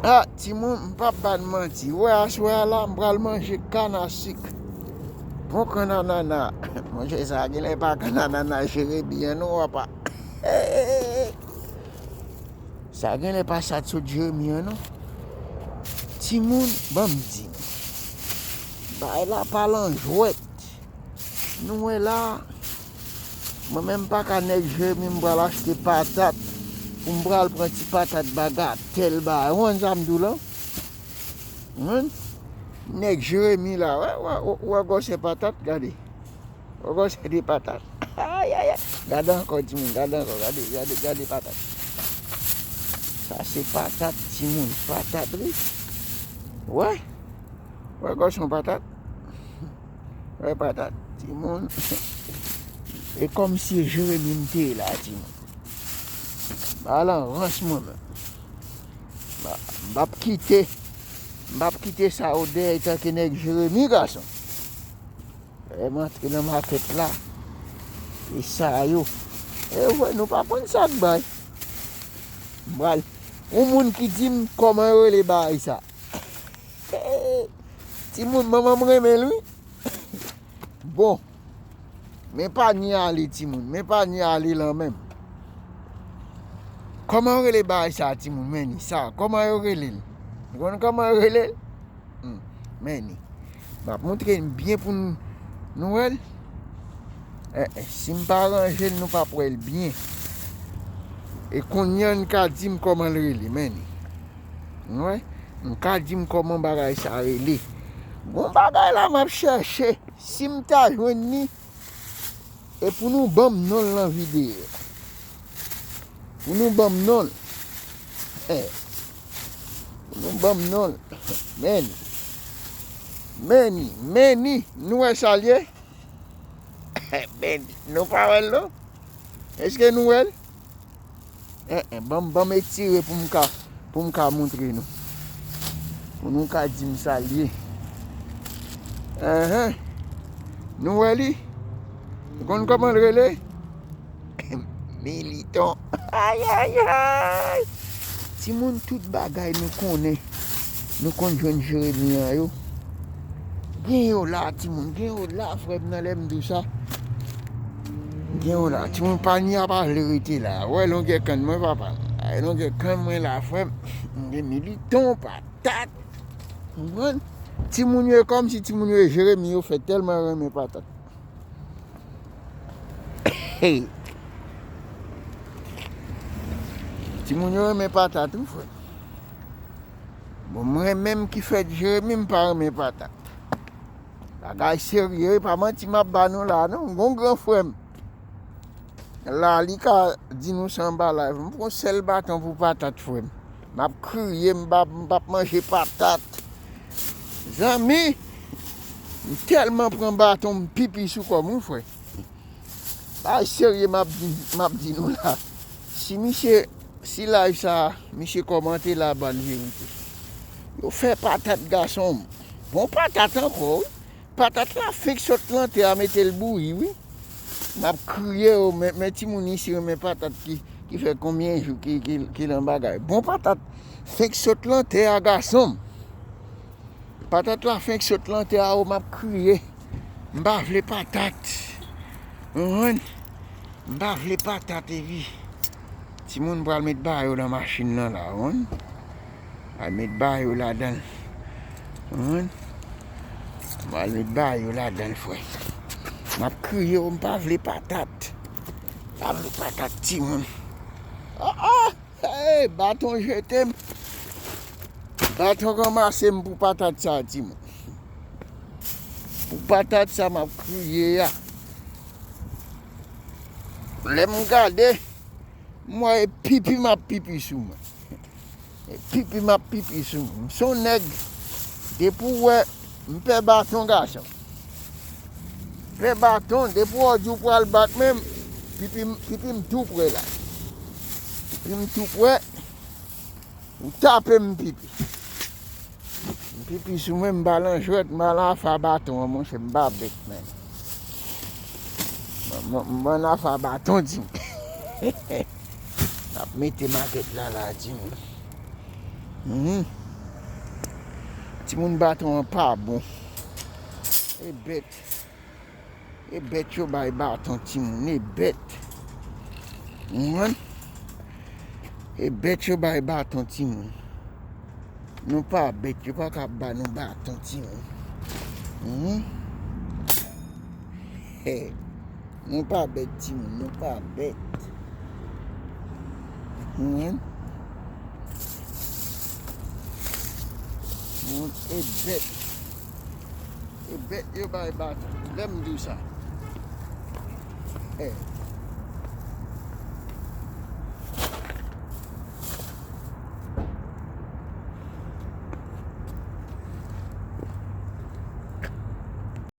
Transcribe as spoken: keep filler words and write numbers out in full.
Ah, timoun, m p ap ba n manti. Wè, aswè a la, m pral manje kann a sik. Bon kann anana. Monchè, sa genlè pa kann anana Jeremi an non, apa. Sa genlè pa sa t sot Jeremi an non. Timoun, ban m di nou. Bagay la pa lan jwèt. Nou wè la, mwen menm m pa ka nèg Jeremi, m pral achte patat, pou m pral pran ti patat bagatèl ba, ou konn sa m di w lan? Hm? Nèg Jeremi la, wè, wè, wè, wè gwosè patat, gade. Wè gwosè de patat. Ayayay. Gade ankò, timoun, gade ankò, gade, gade, gade patat. Sa se patat, timoun, patat, wi. Wè. Wè gwosè yon patat. Wè patat, timoun. E kòmsi Jeremi m te ye la, timoun. Ba lan rans mwen menm. Ba, m p ap kite, m p ap kite sa odè tanke nèg Jeremi gason. Lè m antre nan makèt la, e sa yo. E vre, nou pa konn sa k bay. M pral, yon moun ki di m kòman yo rele bagay sa. Timoun, manman m renmen l wi. Bon. Men pa ni ale, timoun. Men pa ni ale lan menm. Kòman yo rele bagay sa, timoun? Men ni sa. Kòman yo rele l? Ou konn kòman yo rele l? Hmm. Men ni. M ap montre n byen pou n, nou wè l. Eh, eh, si m pa ranje l, nou p ap wè l byen. E kounye a n ka di m kòman l rele, men ni. Ou wè? N ka di m kòman bagay sa rele. Gon bagay la m ap chèche. Si m ta jwenn li, e pou nou ban m non l nan videyo. Pou nou ban m non l. Eh. Pou nou ban m non l. Men ni. Men ni. Men ni. Nou wè sa l ye? Men ni. Nou pa wè l non? Èske nou wè l? Eh, eh, ban m, ban m etire pou m ka, pou m ka montre nou. Pou nou ka di m sa l ye. Enhen. Nou wè li? Ou konn kòman l rele? Militon. Ayayay! Timoun, tout bagay nou konnen. Nou konn jwenn Jeremi an yo. Gen yo la, timoun. Gen yo la, frè m, nan lè m di w sa. Gen yo la. Timoun, pa ni a pa vle rete la. Wè longè kann mwen, papa. Ay, longè kann mwen la, frè m. M gen militon, patat. Konprann? Timoun yo, e kòmsi timoun yo e Jeremi, yo fè tèlman renmen patat. Hey. Timoun yo renmen patat, wi, frè. Bon, mwen menm ki fèt Jeremi, m pa renmen patat. Bagay serye, wi, pa manti m ap ba nou la, non. Gon gran frè m. La, li ka di nou sa anba live. M pran sèl baton pou patat, frè m. M ap kriye, m p ap, m p ap manje patat. Zanmi, m tèlman pran baton, m pipi sou kò m, wi, frè. Bagay serye m ap di, m ap di nou la. Si misye, si live sa, misye kòmante la, ban verite. Yo fè patat gason m. Bon patat ankò, wi. Patat la fenk sot lan tè a mete l bouyi, wi. M ap kriye, o, men, men timoun isi renmen patat ki, ki fè konbyen jou ki, ki, ki lan bagay. Bon patat fenk sot lan tè a, gason m. Patat la fenk sot lan tè a, o, m ap kriye. M pa vle patat. Ou konprann? M pa vle patat, epi timoun pral met bagay yo nan machin nan la, ou konprann? Pral met bagay yo ladan l. Ou konprann? Pral met bagay yo ladan l, frè. M ap kriye, o, m pa vle patat. M pa vle patat, timoun. Ah, ah! Hey, baton jete m. Baton ranmase m pou patat sa, timoun. Pou patat sa m ap kriye a. Lè m gade, m wè e pipi m ap pipi sou mwen. E pipi m ap pipi sou mwen. M se yon nèg, depi w wè, m pè baton, gason. Pè baton, depi w wè w di w pral bat menm, pipi m, pipi m tou prè la. Pipi m tou prè. Ou tape m pipi. M pipi sou mwen, m pa lan jwèt, m pa lan afè a baton an, monchè, m pa bèt, men. M, m, m pa lan afè a baton, di m. N ap mete makèt la la, di m. Mhm. Timoun, baton an pa bon. E bèt. E bèt yo bay baton timoun. E bèt. Ou konprann? E bèt yo bay baton timoun. Nou pa bèt, yo pa ka ba nou baton timoun. Mhm. Hey. Nou pa bèt timoun, nou pa bèt. Mhm. Moun e bèt. E bèt yo bay baton. Lè m di w sa. Hey.